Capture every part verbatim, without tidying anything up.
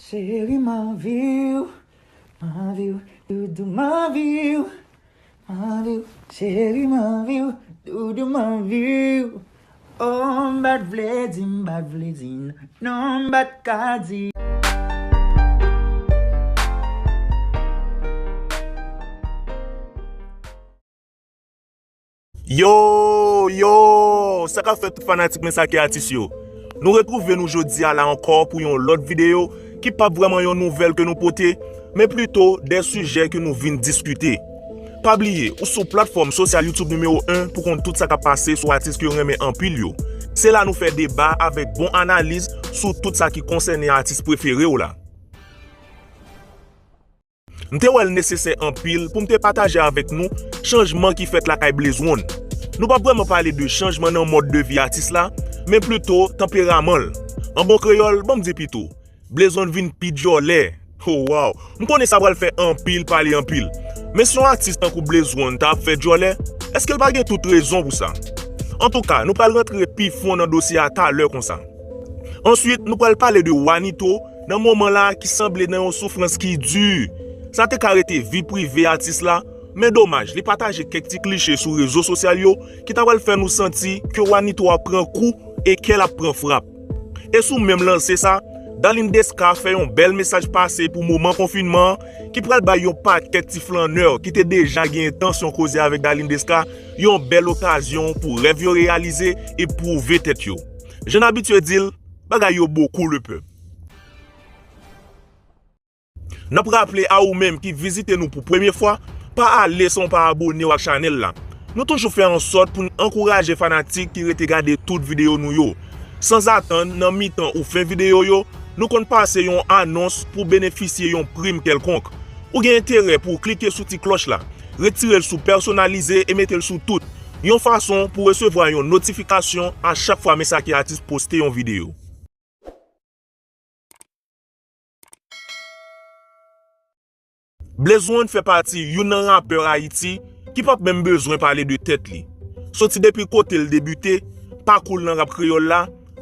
Cheri, m anvi w, m anvi w, doudou, m anvi w, m anvi w, cheri, m anvi w, doudou, m anvi w. Oh, m pa t vle di, m pa t vle di, non, m pa t ka di. Yo, yo, sa k ap fèt tout fanatik Mesake Atis yo? Nou retwouve nou jodi a la ankò pou yon lòt videyo ki p ap vrèman yon nouvèl ke nou pote, men plito de sijè ke nou vin diskite. Pa bliye, ou sou platfòm sosyal YouTube nimewo en pou konn tout sa k ap pase sou atis ke w renmen anpil yo. Se la nou fè deba avèk bon analiz sou tout sa ki konsène atis prefere w la. M te wè l nesesè anpil pou m te pataje avèk nou chanjman ki fèt lakay Blaze One. Nou p ap vrèman pale de chanjman nan mòd de vi atis la, men plito tanperaman l. An bon kreyòl, ban m di pito, Blaze One vin pi djòlè. Oh, wow! M konnen sa pral fè anpil pale anpil. Men si yon atis tankou Blaze One ta ap fè djòlè, èske l pa gen tout rezon pou sa? Antouka, nou pral rantre pi fon nan dosye a talè konsa. Answit, nou pral pale de Wanito nan moman la ki sanble nan yon soufrans ki di. Sa te ka rete vi prive atis la, men domaj, li pataje kèk ti kliche sou rezo sosyal yo ki ta pral fè nou santi ke Wanito ap pran kou e ke l ap pran frap. E sou menm lanse sa, Darline Desca fè yon bèl mesaj pase pou moman konfinman an ki pral bay yon pakèt ti flannè ki te deja gen entansyon koze avèk Darline Desca yon bèl okazyon pou rèv yo reyalize e pwouve tèt yo. Jan n abitye di l, bagay yo bokou le pèp. N ap raple a ou menm ki vizite nou pou premye fwa, pa ale san w pa abone w ak chanèl la. Nou toujou fè ansòt pou n ankouraje fanatik ki rete gade tout videyo nou yo. Sanzatann, nan mitan ou fen videyo yo, nou konn pase yon anons pou benefisye yon prim kèlkonk. Ou gen enterè pou w klike sou ti klòch la, retire l sou pèsonalize e mete l sou tout, yon fason pou resevwa yon notifikasyon a chak fwa Mesake Atis poste yon videyo. Blaze One fè pati youn nan rapè Ayiti ki p ap menm bezwen pale de tèt li. Soti depi kote l debite, pakou l nan rap kreyòl la,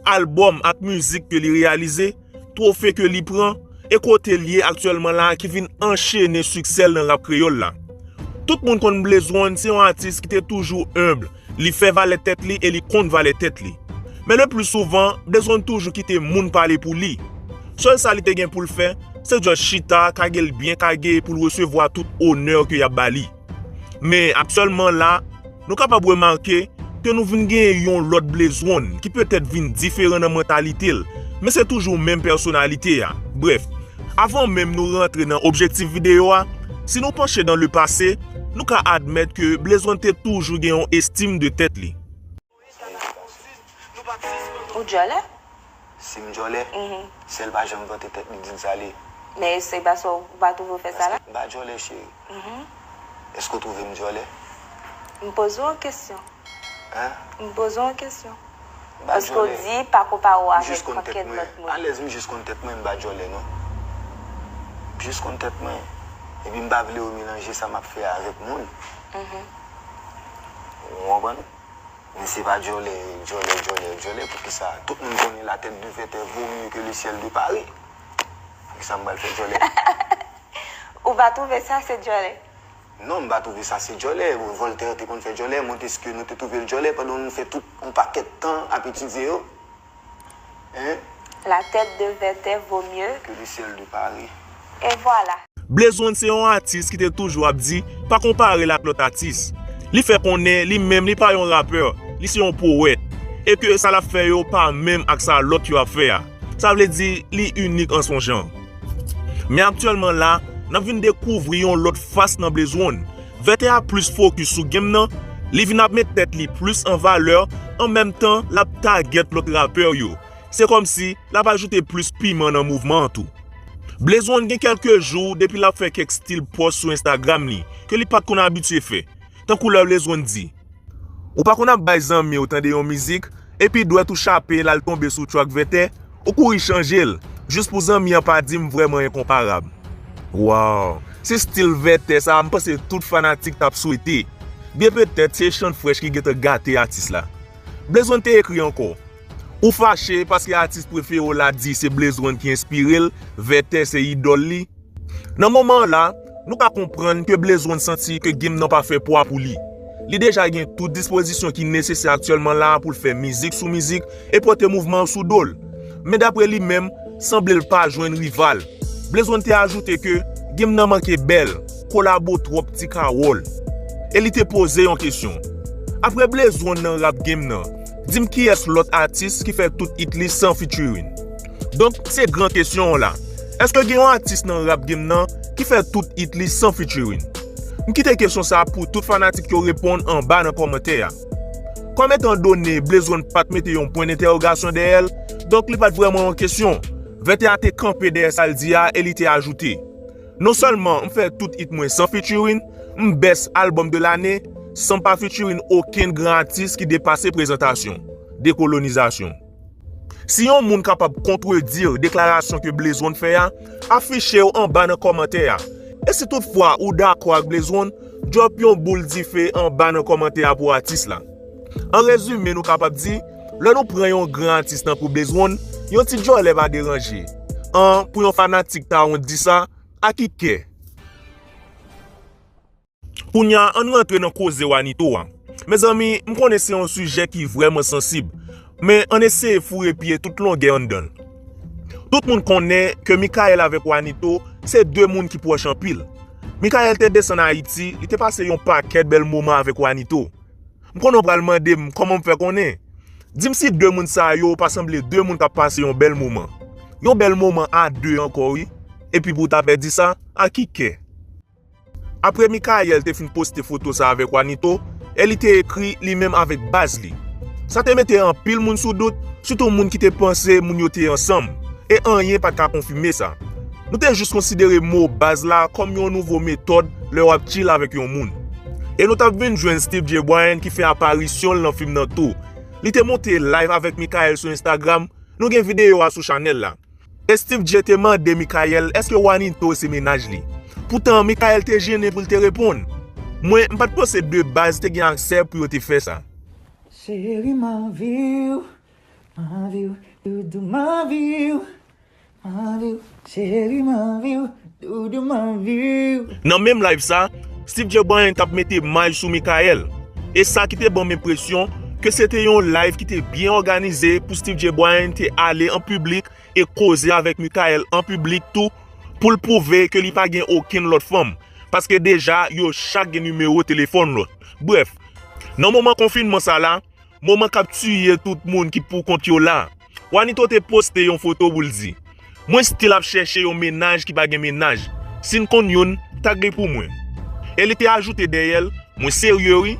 albòm ak mizik ke li reyalize, twofe ke li pran, e kote l ye aktyèlman la ki vin anchene siksè l nan rap kreyòl la. Tout moun konn Blaze One se yon atis ki te toujou enb, li fè valè tèt li e li konn valè tèt li. Men le pli souvan, Blaze One toujou kite moun pale pou li. Sèl sa li te gen pou l fè, se just chita, kage l byen kage pou l resevwa tout onè ke y ap ba li. Men aktyèlman la, nou kapab remake ke nou vin genyen yon lòt Blaze One ki petèt vin diferan nan mantalite l, men se toujou menm pèsonalite a. Brèf, avan menm nou rantre nan objektif videyo a, si nou panche dans le passé, nou ka admèt ke Blaze One te toujou gen yon estim de tèt li. Ou djòlè? Si m djòlè, mhm, sèl pa janm vante tèt li di l sa l ye. Men se paske w pa twouve w fè sa la? Èske m pa djòlè, cheri? Mhm. Èske w twouve m djòlè? M poze w yon kesyon. Hein? M poze w yon kesyon. M pa djòlè. Paske w di pa konpare w avèk pakèt lòt moun. Alèz, m jis konn tèt mwen, m pa djòlè, non. M jis konn tèt mwen. Epi m pa vle yo melanje sa m ap fè a avèk moun. Mhm. Ou konprann? Men se pa djòlè, djòlè, djòlè, djòlè. Poukisa? Tout moun konnen la tête de Werther vaut mieux que le ciel de Paris. Poukisa m pral fè djòlè? Ou pa twouve sa se djòlè? Non, m pa twouve sa se djòlè. Voltaire te konn fè djòlè, Montesquieu, nou te twouve l djòlè pandan nou fè tout yon pakèt tan ap etidye yo. Hein? La tête de Werther vaut mieux que le ciel de Paris. Et voilà. Blaze One se yon atis ki te toujou ap di pa konpare l ak lòt atis. Li fè konnen li menm li pa yon rapè, li se yon powèt. E ke sa l ap fè yo pa menm ak sa lòt yo ap fè a. Sa vle di li inik an son jan. Men aktyèlman la, n ap vin dekouvri yon lòt fas nan Blaze One. Werther a plis fokis sou game nan, li vin ap met tèt li plis an valè, an menm tan l ap tagèt lòt rapè yo. Se kòmsi l ap ajoute plis piman nan mouvman an tou. Blaze One gen kèlke jou depi l ap fè kèk stil pòs sou Instagram li, ke li pa t konn abitye fè. Tankou lè Blaze One di, ou pa konn ap bay zanmi w tande yon mizik, epi dwèt ou chape l al tonbe sou track Werther, ou kouri chanje l, jis pou zanmi an pa di m vrèman enkonparab. Wow! Se stil Werther sa a, m panse tout fanatik t ap swete. Byen petèt se Sean Fresh ki gentan gate atis la. Blaze One te ekri ankò, Ou fache paske atis prefere w la di se Blaze One ki enspire l, Vètè se idòl li. Nan moman an la, nou ka konprann ke Blaze One santi ke game nan pa fè pwa pou li. Li deja gen tout dispozisyon ki nesesè aktyèlman la pou l fè mizik sou mizik e pote mouvman an sou do l. Men dapre li menm, sanble l pa jwenn rival. Blaze One te ajoute ke game nan manke bèl, kolabo twòp ti kawòl. E li te poze yon kesyon. Apre Blaze One nan rap game nan, di m kiyès lòt atis ki fè tout hit li san featuring? Donk, se gran kesyon an la. Èske gen yon atis nan rap game nan ki fè tout hit li san featuring? M kite kesyon sa a pou tout fanatik yo reponn anba nan kòmantè a. Kòm etan done Blaze One pa t mete yon pwen dentèwogasyon dèyè l, donk li pa t vrèman yon kesyon. Vètè a te kanpe dèyè sa l di a e li te ajoute, non sèlman m fè tout hit mwen san featuring, m best album de l'année, san pa featuring okenn gran atis ki depase prezantasyon, dekolonizasyon. Si yon moun kapab kontredi deklarasyon ke Blaze One fè a, afiche w anba nan kòmantè a. E si toutfwa ou dakò ak Blaze One, drop yon boul dife anba nan kòmantè a pou atis la. An rezime, nou kapab di, lè nou pran yon gran atis tankou Blaze One, yon ti djòlè pa deranje. An, pou yon fanatik Tawon di sa, a ki kè? Kounye a, ann rantre nan koze Wanito a. Mezanmi, m konnen se yon sijè ki vrèman sansib, men ann eseye foure pye tout longè anndan l. Tout moun konnen ke Mickaël avèk Wanito se de moun ki pwòch anpil. Mickaël te desann Ayiti, li te pase yon pakèt bèl moman avèk Wanito. M konnen w pral mande m kòman m fè konnen. Di m si de moun sa yo pa sanble de moun k ap pase yon bèl moman. Yon bèl moman a de ankò, wi. Epi pou w ta pèdi sa, a ki kè? Apre Mickaël te fin poste foto sa avèk Wanito, e li te ekri li menm avèk baz li. Sa te mete anpil moun sou dout, sitou moun ki te panse moun yo te ansanm, e anyen pa t ka konfime sa. Nou te jis konsidere mo baz la kòm yon nouvo metòd lè w ap chill avèk yon moun. E nou t ap vin jwenn Steve J. Bryan ki fè aparisyon l nan fim nan tou. Li te monte live avèk Mickaël sou Instagram, nou gen videyo a sou chanèl la. E Steve J te mande Mickaël èske Wanito se mennaj li. Poutan, Mickaël te jennen pou l te reponn. Mwen, m pa t panse de baz te gen aksè pou yo te fè sa. Cheri, m anvi w, m anvi w, doudou, m anvi w, m anvi w, cheri, m anvi w, doudou, m anvi w. Nan menm live sa, Steve J. Bryan t ap mete may sou Mickaël. E sa ki te ban m enpresyon ke se te yon live ki te byen òganize pou Steve J. Bryan te ale an piblik e koze avèk Mickaël an piblik tou pou l pwouve ke li pa gen okenn lòt fanm, paske deja yo chak gen nimewo telefòn lòt. Brèf, nan moman konfinman sa la, moman k ap tiye tout moun ki pou kont yo la, Wanito te poste yon foto pou l di, mwen still ap chèche yon mennaj ki pa gen mennaj. Si n konn youn, tag li pou mwen. E li te ajoute dèyè l, mwen serye wi.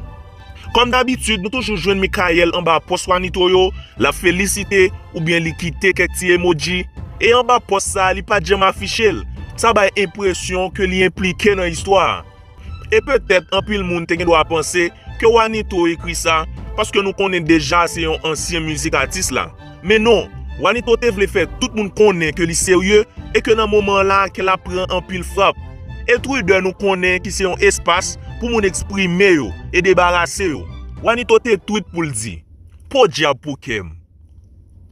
Kòm dabitid, nou toujou jwenn Mickaël anba pòs Wanito yo, l ap felisite oubyen li kite kèk ti emoji. E anba pòs sa, li pa t janm afiche l. Sa bay enpresyon ke li enplike nan istwa a. E petèt anpil moun te gendwa panse ke Wanito ekri sa paske nou konnen deja se yon ansyen mizik atis la. Men non, Wanito te vle fè tout moun konnen ke li serye e ke nan moman an la kè l ap pran anpil frap. E Twitter nou konnen ki se yon espas pou moun eksprime yo e debarase yo. Wanito te tweet pou l di, podyab pou kè m.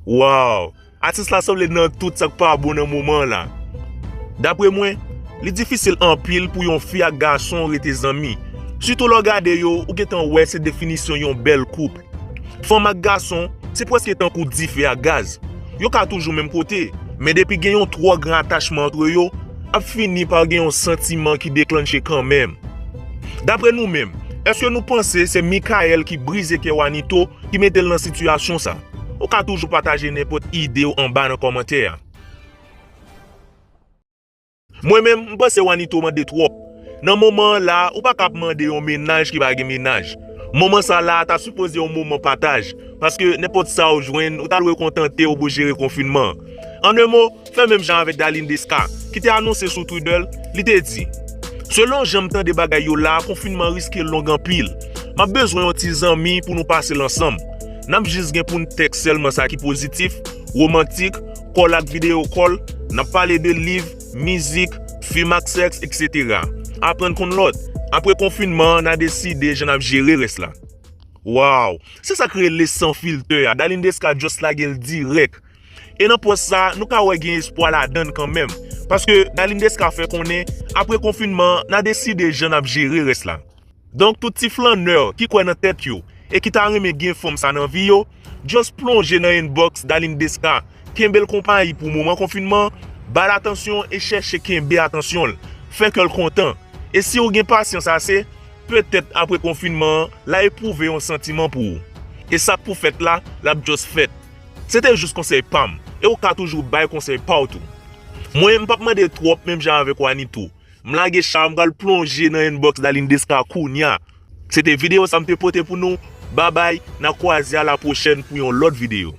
Wow! Atis la sanble nan tout sa k pa bon nan moman an la. Dapre mwen, li difisil anpil pou yon fi ak gason rete zanmi. Sitou lè w gade yo, ou gentan wè se definisyon yon bèl koup. Fanm ak gason, se prèske tankou dife ak gaz. Yo ka toujou menm kote, men depi gen yon twò gran atachman antre yo, ap fini pa gen yon santiman ki deklanche kanmenm. Dapre nou menm, èske nou panse se Mickaël ki brize kè Wanito ki mete l nan sitiyasyon sa? Ou ka toujou pataje nenpòt ide w anba nan kòmantè a. Mwen menm, m panse Wanito mande twòp. Nan moman an la, ou pa ka ap mande yon mennaj ki pa gen mennaj. Moman sa la ta sipoze yon moman pataj, paske nenpòt sa w jwenn, ou ta dwe kontante w pou jere konfinman an. An en mo, fè menm jan avèk Darline Desca, ki te anonse sou Twitter l, li te di, selon jan m tande bagay yo la, konfinman riske long anpil. M ap bezwen yon ti zanmi pou nou pase l ansanm. N ap jis gen pou n tèks sèlman sa ki pozitif, womantik, call ak video call, n ap pale de liv, mizik, fim ak sèks, etsetera. Aprann konn lòt. Apre konfinman an, n a deside jan n ap jere rès la. Wow! Se sa k rele san filtè a. Dalindesca just lage l dirèk. E nan pòs sa, nou ka wè gen espwa ladan l kanmenm. Paske Dalindesca fè konnen, apre konfinman an, n a deside jan n ap jere rès la. Donk, tout ti flannè ki kwè nan tèt yo e ki ta renmen gen fanm sa nan vi yo, just plonje nan inbox Dalindesca, kenbe l konpayi pou moman konfinman, ba l atansyon e chèche kenbe atansyon l, fè kè l kontan. E si w gen pasyans ase, petèt apre konfinman an, l a epwouve yon santiman pou ou. E sa k pou fèt la, l ap just fèt. Se te jis konsèy pa m, e w ka toujou bay konsèy pa w tou. Mwen, m p ap mande twòp menm jan avèk Wanito. M lage cha, m pral plonje nan inbox Dalindesca kounya. Se te videyo sa m te pote pou nou. Babay, n a kwaze a la pwochèn pou yon lòt videyo.